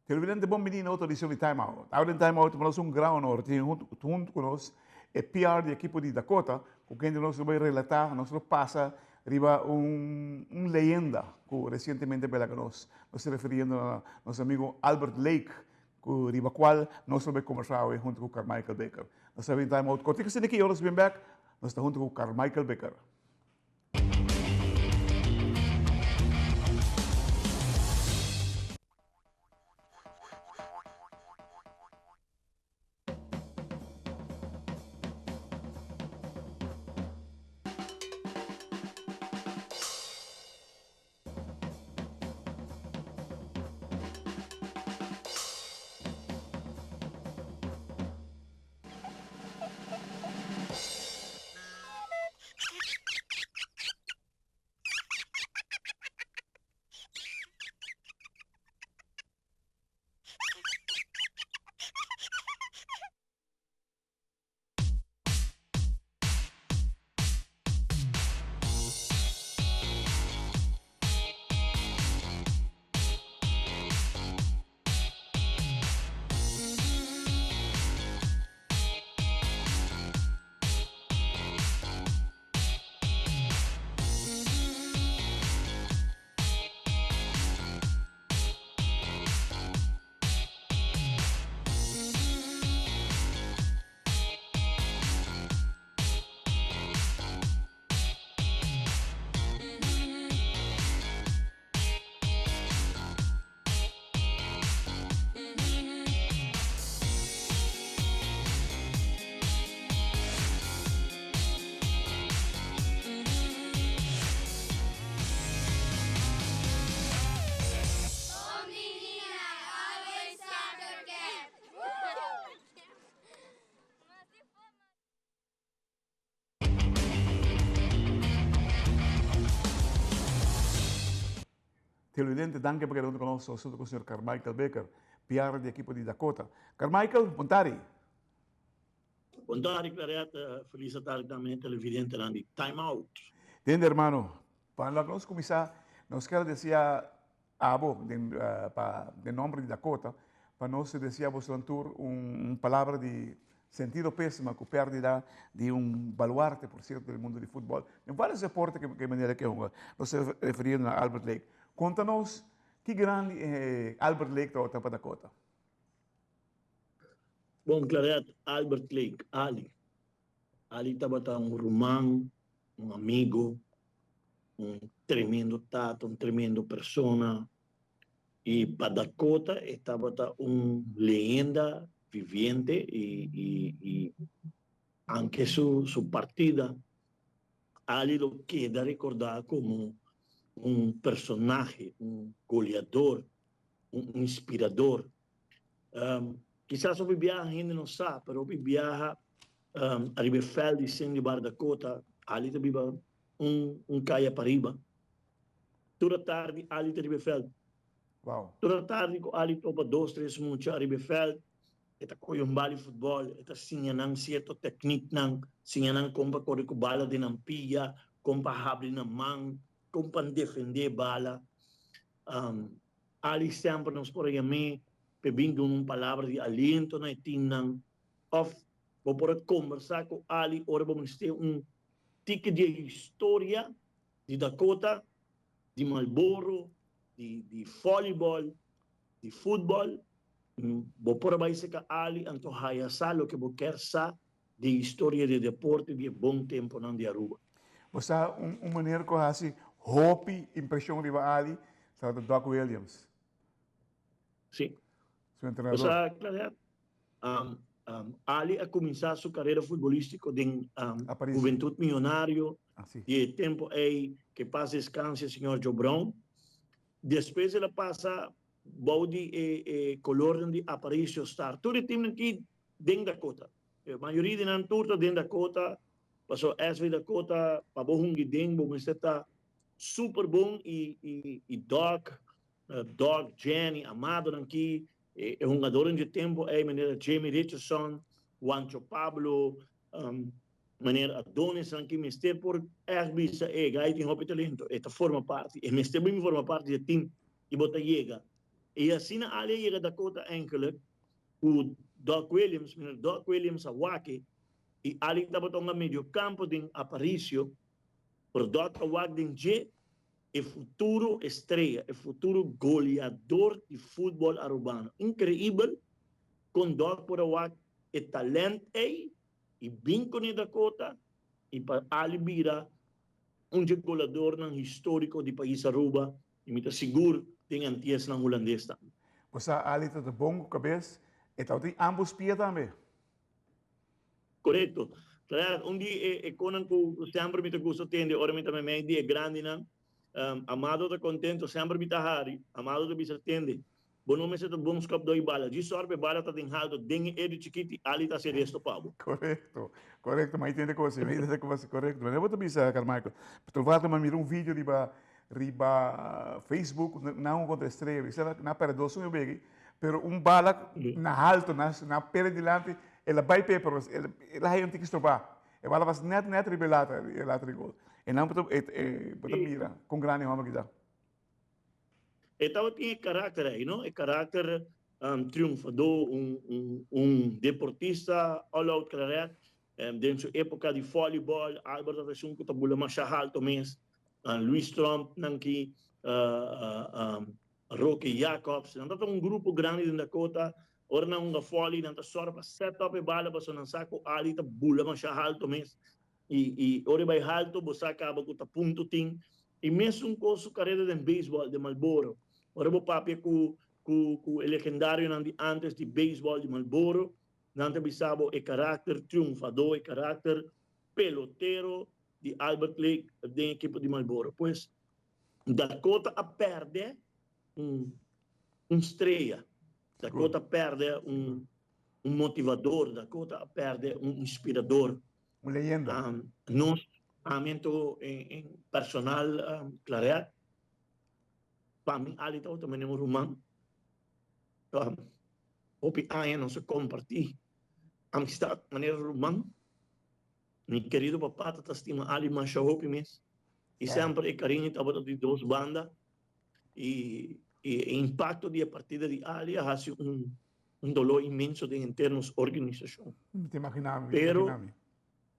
Televidente bon bini na otro edicion di Time Out. Awe den Time Out ta nos un gran honor tin hunto cu nos e PR di ekipo di Dakota cu kende nos lo bay relata, nos lo pasa riba un un leyenda cu recientemente a bela cu nos. Nos ta referiendo na nos amigo Albert Lake cu riba cual nos lo bay conversa awe hunto cu Carmichael Baker. Nos ta bin Time Out cortico asina aki y ora nos bin bek nos ta hunto cu Carmichael Baker. Televidente, danki pa keda huntu ku nos. Nos huntu ku señor Carmichael Baker, PR di ekipo di Dakota. Carmichael, bon tardi. Bon tardi, Claret. Felis atardi tambe televidentenan di Time Out. Tende, hermano, pa nos kuminsá, nos kier deseá Abo, den pa den nomber di Dakota, pa nos deseá bosonan tur un palabra di sentido pésima ku pèrdida di un baluarte, por sierto, den mundu di futbòl, den vários deporte ku e manera ke hunga. Nos ta referiendo na Albert Lake. Konta nos ki grandi Albert Lake tabata pa Dakota. Bon, Claret, Albert Lake, Ali. Ali tabata un ruman, un amigo, un tremendo tata, un tremendo persona y pa Dakota e tabata un leyenda viviente y y y anke su su partida Ali lo keda recorda como un personahe, un goleador, un inspirador. Kisas hopi biaha hende no sa, pero hopi biaha ariba e veld di Cindy Bar Dakota, Ali ta biba un un kaya pariba. Tur atardi Ali ta riba e veld. Wow. Tur atardi ku Ali topa dos tres mucha ariba e veld, e ta kohe un bal di futbòl, e ta siña nan sierto tekniknan, siña nan kon pa kore ku bala den nan pia, kon pa habri nan man, kon pa defendé bala. Ali semper nos por a yam'é p'e bin duna un palabra di aliento na e timnan. Òf bo por a kombersá ku Ali ora bo mester un tiki di e historia di Dakota, di Marlboro, di di volleyball, di futbòl. Bo por a bai serka Ali anto haya sa loke bo kier sa di historia di deporte di e bon temponan di Aruba. Bo sa un un manera ku a hasi hopi impreshon riba Ali tabata Doc Williams. Si. Su entrenador. Bo sa Claret, Ali a kuminsá su karera futbolístiko den Juventud Millonario di e tempu ei, ke pas deskanse señor Joe Brown. Despues el a pasa bou di e kolornan di Aparicio Star. Tur e timnan aki den Dakota. E mayoria di nan tur ta den Dakota, pasobra SV Dakota pa bo hungi den bo mester ta super bon i i Doc, Doc, Jenny, Amadonan aki, e hungadornan dje tempo ei manera Jamie Richardson, Juancho Pablo, manera Adonisnan aki mester por ègt bisa e guy tin hopi talento, e ta forma parti, e mester bin forma parti di e team i bo ta yega. I asina Ali a yega Dakota eindelijk ku Doc Williams, meneer Doc Williams a wak e i Ali tabata un mediokampo den Aparicio, pero Doc a wak den dje e futuro estrella, e futuro goleador di futbol Arubano. Increibel con Doc por a wak e talent ey y bin cune Dakota y pa Ali bira un dje goleadornan historico di pais Aruba y mi ta sigur den Antiesnan Hulandes tambe. Bo sa Ali ta ta bon cu cabes, e tabatin ambos pia tambe. Korekto. Claro, un di e e konan ku semper mi ta gusta tende ora mi ta meimei di e grandinan, Amado ta kontento, semper mi ta hari, Amado ta bisa tende, bo no mester ta bon skòp doi bala, djis sòrp e bala ta den halto, den e edu chikit i Ali ta hasi resto pa bo. Korekto, korekto, mi a tende kos, mi a tende kos, korekto. Manera bo ta bisa, Carmichael, tovallig mi a mira un video riba riba Facebook, nan un kontra Estrella, bisa nan a pèrdè dos un wega, pero un bala na halto, nan a pèrdè dilanti, El a bai p'e, pero el a haya un tiki strobá. E bala pas nèt nèt riba e lata, e lata di gol. E nan bo ta, e, bo ta mira kon grandi e hòmber ki ta. E tabatin e karakter ei, no? E karakter triunfadó, un, un, un deportista all out claret. Den su époka di vòlibòl, Albert tabata esun ku ta bula masha halto mes. Luis Tromp nan ki, Roque Jacobs, nan tabata un grupo grandi den Dakota. Ora nan hunga fòli, nan ta sòru pa set up e bala pasobra nan sa ku Ali ta bula masha haltu mes. I i ora e bai haltu bo sa kaba ku ta punto tin. I mesun kos su karera den beisbòl den Marlboro. Ora bo papia ku ku ku e legendarionan di antes di beisbòl di Marlboro, nan ta bisa bo e karakter triunfadó, e karakter pelotero di Albert Lake den ekipo di Marlboro. Pues Dakota a pèrdè un un strea. Dakota a pèrdè un un motivador, Dakota a pèrdè un inspirador. Un leyenda. Nos, ami anto en personal Claret, pa mi Ali tabata manera un ruman. Hopi aña nos a kompartí amistad manera ruman. Mi kerido papá ta ta stima Ali masha hopi mes i semper e kariño tabata di dos banda i e impakto di e partida di Ali a hasi un un doló inmenso den henter nos organisashon. Mi ta imaginá mi, mi ta Pero imaginá mi.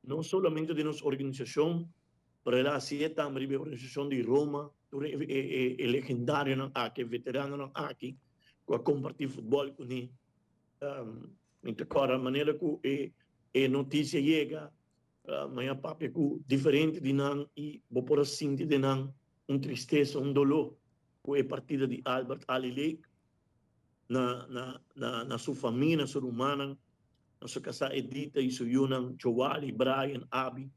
no solamente den nos organisashon, pero el a hasié tambe riba e organisashon di Roma, tur e e e legendarionan aki, e veteranonan aki ku a kompartí futbòl kuné. Mi ta kòrda manera ku e e notisia yega, mi a papia ku diferente di nan i bo por a sinti den nan un tristesa, un doló ku e partida di Albert Ali Lake na na na na su famia, na su rumannan, na su kasá Edita i su yunan Joali, Brian, Abi.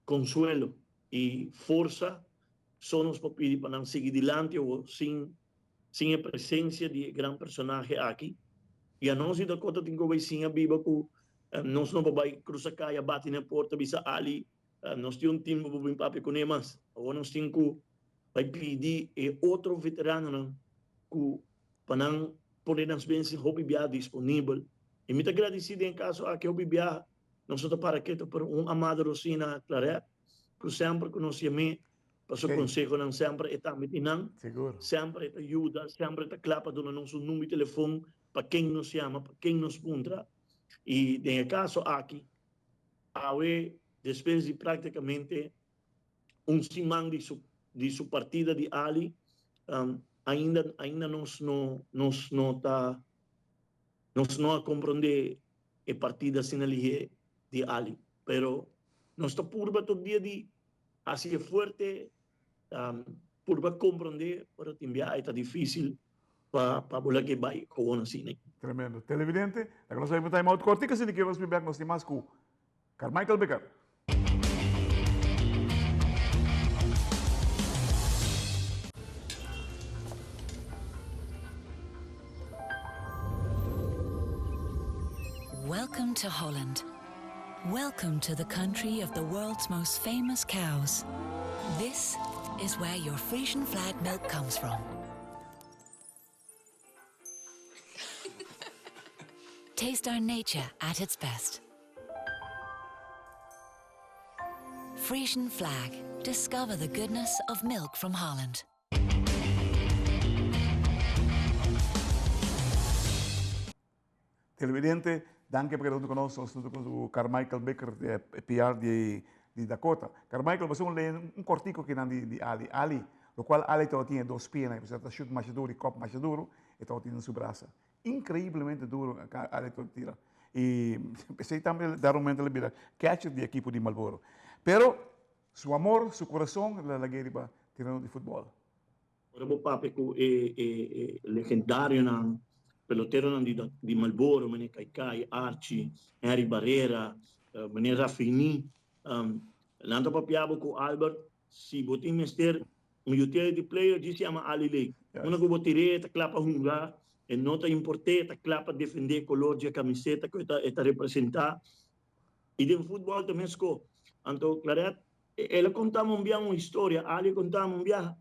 Konsuelo i forsa so nos por pidi pa nan sigui dilanti awor sin Sin e presencia di e gran personahe aki, ya nos di Dakota tin cu bay siña biba cu nos no por bay cruza caya bati na e porta bisa Ali nos tin un timpo pa bin papia cune mas. Awor nos tin cu bay pidi e otro veteranonan cu pa nan pone nan spensi hopi biaha disponibel. Y mi ta gradici den e caso aki hopi biaha nos no ta para keto pero un Amado Rosina Claret cu semper cu nos yam'e Pasobra konsehonan semper e ta miti nan, semper e ta yuda, semper e ta kla pa duna nos un number di telefon pa ken nos yama, pa ken nos puntra. I den e kaso aki, awe despues di praktikamente un siman di su di su partida di Ali, ainda ainda nos no nos no ta nos no a komprondé e partida asina lihé di Ali. Pero nos ta purba tur dia di Hasi e fuerte purba comprende pero tin bia e ta dificil pa pa bo laga e bai gewoon asina. Tremendo. Televidente, laga nos bai pa un time out cortico asina ke nos bin bek nos tin mas ku Carmichael Bikker. Welcome to Holland. Welcome to the country of the world's most famous cows. This is where your Frisian flag milk comes from. Taste our nature at its best. Frisian flag. Discover the goodness of milk from Holland. Televidente, danki pa keda huntu ku nos. Nos huntu ku Carmichael Bikker, PR di di Dakota. Carmichael, bo un lei un kortiko kinan di di Ali. Ali, lokual Ali tabatin e dos pianan, pasobra ta shut masha duru i kòp masha duru, e tabatin den su brasa. Inkreiblemente duru Ali ta tira. I p'esei tambe dar un momento el a bira catcher di ekipo di Marlboro. Pero su amor, su kurason el a lag'é riba tereno di futbòl. Ora bo papia ku e e legendarionan, peloteronan di di Marlboro, manera Kaikai, Archie, Henry Barrera, manera Rafini, nan ta papia bo ku Albert, si bo tin mester un utility player djis yama Ali Lake. Unda ku bo tir'é e ta kla pa hunga, e no ta import'é, e ta kla pa defendé kolor dje kamiseta ku e ta representá. I den futbòl ta meskó. Anto Claret El a konta mi un bia un historia, Ali a konta mi un bia,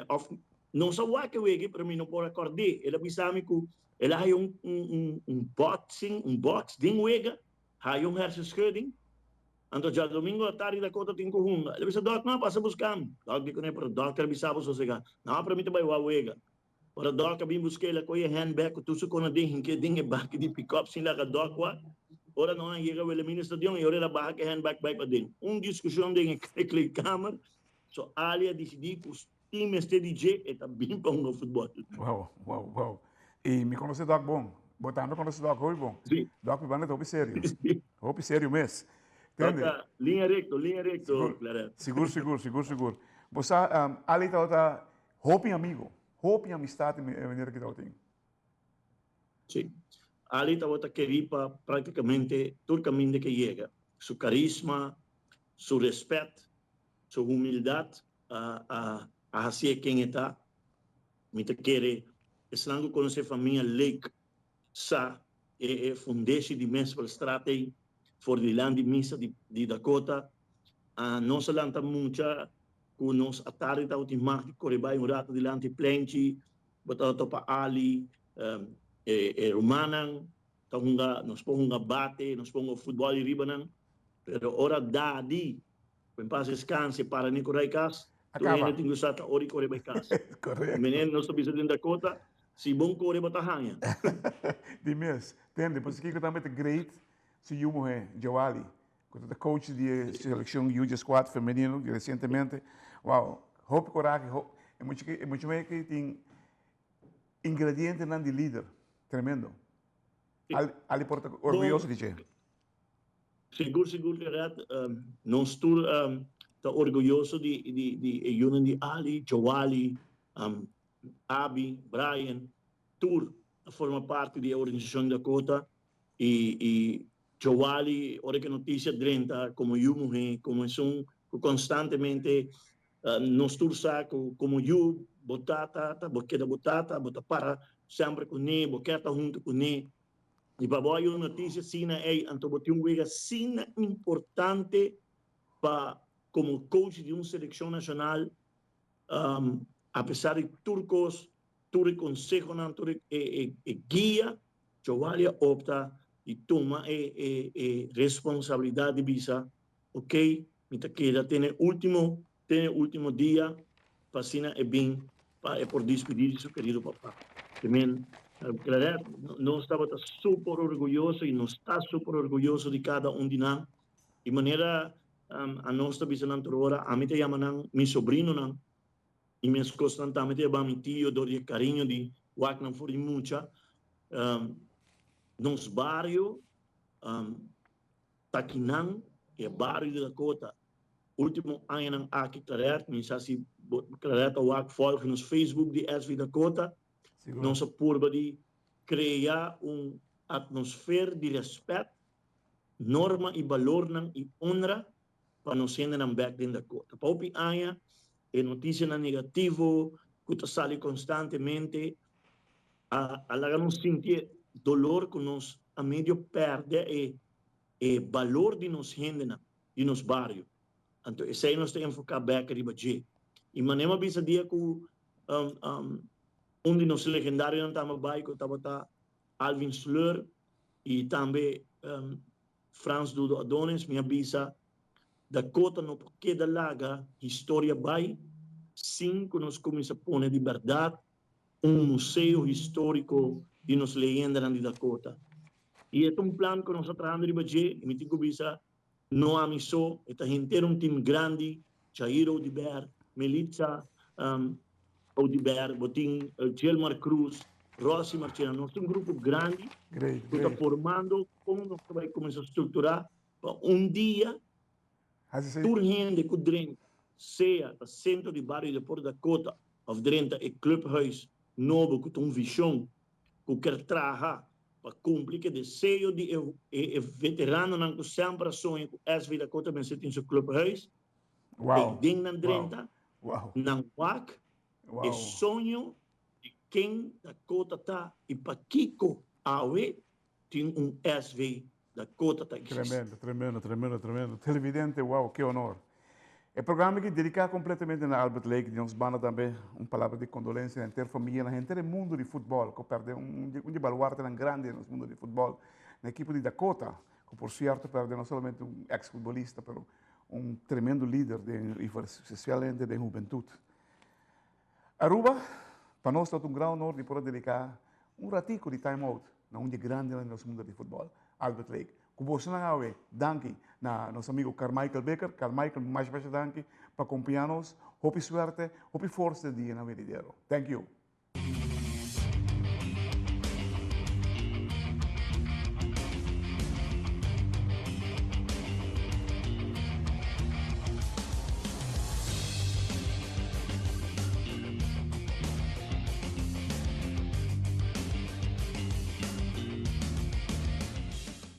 òf no sa wak e wega pero mi no por a kòrd'é. El a bisa mi ku el a haya un un un boxing, un box den wega, haya un hersenschudding, anto djadomingo atardi Dakota tin ku hunga. El a bisa, Dòk, no, pasa buska mi. Dòk di kuné, pero dòkter a bisa bo sosegá. No, pero mi ta bai wak wega. Ora Dòk a bin busk'é, el a kohe e handbag ku tur su kona den hink'é den e baki di pikòp sin laga Dòk wak. Ora nan a yega Wilhelmina Stadion i ora el a baha ku e handbag bai paden. Un diskushon den e kleedkamer, so Ali a disidí ku tin mester di dje, e ta bin pa hunga futbòl. Wow, wow, wow. I mi konosé Dòk bon. Bo tambe konosé Dòk hopi bon. Sí. Dòk mi banda ta hopi serio. Sí. Hopi serio mes. Dòk ta liña rekto, liña rekto, Claret. Sigur, sigur, sigur, sigur. Bo sa, Ali tabata Hopi amigo, hopi amistad e manera ki tabatin. Sí. Ali tabata kerí pa práktikamente tur kaminda ke yega. Su karisma, su rèspèt, su humildat a a hasié ken e ta. Mi ta kere esnan ku konosé famia Lake sa e e fundeshi di Mespelstraat ei for di lan di misa di Dakota. Nos a lanta mucha ku nos atardi tabatin mag di kore bai un rato dilanti plenchi, bo tabata topa Ali, e e rumannan ta hunga, nos por hunga bate, nos por hunga futbòl i riba nan, pero ora dadi ku en pas deskanse para ni kore bai kas, tur hende tin ku sa ta ora di kore bai kas. Meneer nos ta bisa den Dakota, si bon kore bo ta haña. Di mes, tende, pasobra kiko tambe ta great si yu muhé, Joali. Cu ta coach di e seleccion U squad femenino recientemente. Wow, hopi coraje, e mucha e mucha me ki tin ingredientenan di lider. Tremendo. Ali, Ali por ta orguyoso di dje. Sigur, sigur, Gerard. Nos tur ta orguyoso di di di e yunan di Ali, Joali, Abi, Brian, tur a forma parti di e organisacion Dakota y y Joali, ora ku e notisia drenta komo yu muhé, komo esun ku konstantemente nos tur sa ku komo yu bo tata ta bo keda bo tata, bo ta para semper kuné, bo ke ta huntu kuné. I pa bo haña un notisia asina ei, anto bo tin un wega asina importante pa komo coach di un selekshon nashonal, apesar di tur kos, tur e konsehonan, tur e guia. Joali a opta di tuma e e e responsabilidad di bisa, ok, mi ta keda te na e ultimo, te na e ultimo dia pa asina e bin pa e por dispidi di su kerido papa. Te men, Claret, nos tabata super orguyoso y nos ta super orguyoso di cada un di nan. Di manera anos ta bisa nan tur ora, ami ta yama nan mi sobrinonan, I meskos nan tambe ta yaba mi tio dor di e kariño di wak nan for di mucha. Nos bario ta kinan, e bario di Dakota. Ultimo añanan aki Claret, mi sa si bo Claret a wak volg nos Facebook di SV Dakota. Nos a purba di krea un atmosfer di rèspèt, norma i balornan i honra pa nos hendenan bek den Dakota. Pa hopi aña e notisianan negativo ku ta sali konstantemente a a laga nos sinti e dolor ku nos a medio pèrdè e e balor di nos hendenan, di nos bario. Anto esei nos ta enfoká bek riba dje. I manera mi a bisa dia ku un di nos legendarionan tamba bai ku tabata Alvin Sleur i tambe Frans Dudo Adonis, mi a bisa, Dakota no por keda laga historia bai sin ku nos kuminsá pone di bèrdat un museo históriko di nos leyendanan di Dakota. I e ta un plan ku nos ta trahando riba dje i mi tin ku bisa no ami so, e ta henter un tim grandi, Jair Oduber, Melitza Oduber, bo tin Gilmar Cruz, Rossi Marchena, nos ta un grupo grandi ku ta formando kon nos ta bai kuminsá strukturá pa un dia tur hende ku drenta, sea ta Sentro di Bario Deporte Dakota òf drenta e Clubhuis nobo ku ta un vishon ku ker traha pa kumpli ku e deseo di e veteranonan ku semper a soña ku SV Dakota mester tin su clubhuis, ei den nan drenta, nan wak e soño di ken Dakota ta i pakiko awe tin un SV Dakota ta existi. Tremendo, tremendo, tremendo, tremendo. Televidente, wow, ke honor. E programa aki dedica completamente na Albert Lake, di nos banda tambe un palabra di condolencia na henter famia, na henter e mundo di futbol, cu perde un di baluartenan grandi den nos mundo di futbol, na ekipo di Dakota, cu por cierto perde no solamente un ex futbolista, pero un tremendo lider den, y especialmente den hubentud. Aruba, pa nos ta un gran honor di por a dedica un ratico di time out na un di e grandenan di nos mundo di futbol, Albert Lake. Cu bosonan awe, danki na nos amigo Carmichael Bikker. Carmichael, masha masha danki pa acompaña nos. Hopi suerte, hopi forsa den dianan venidero. Thank you.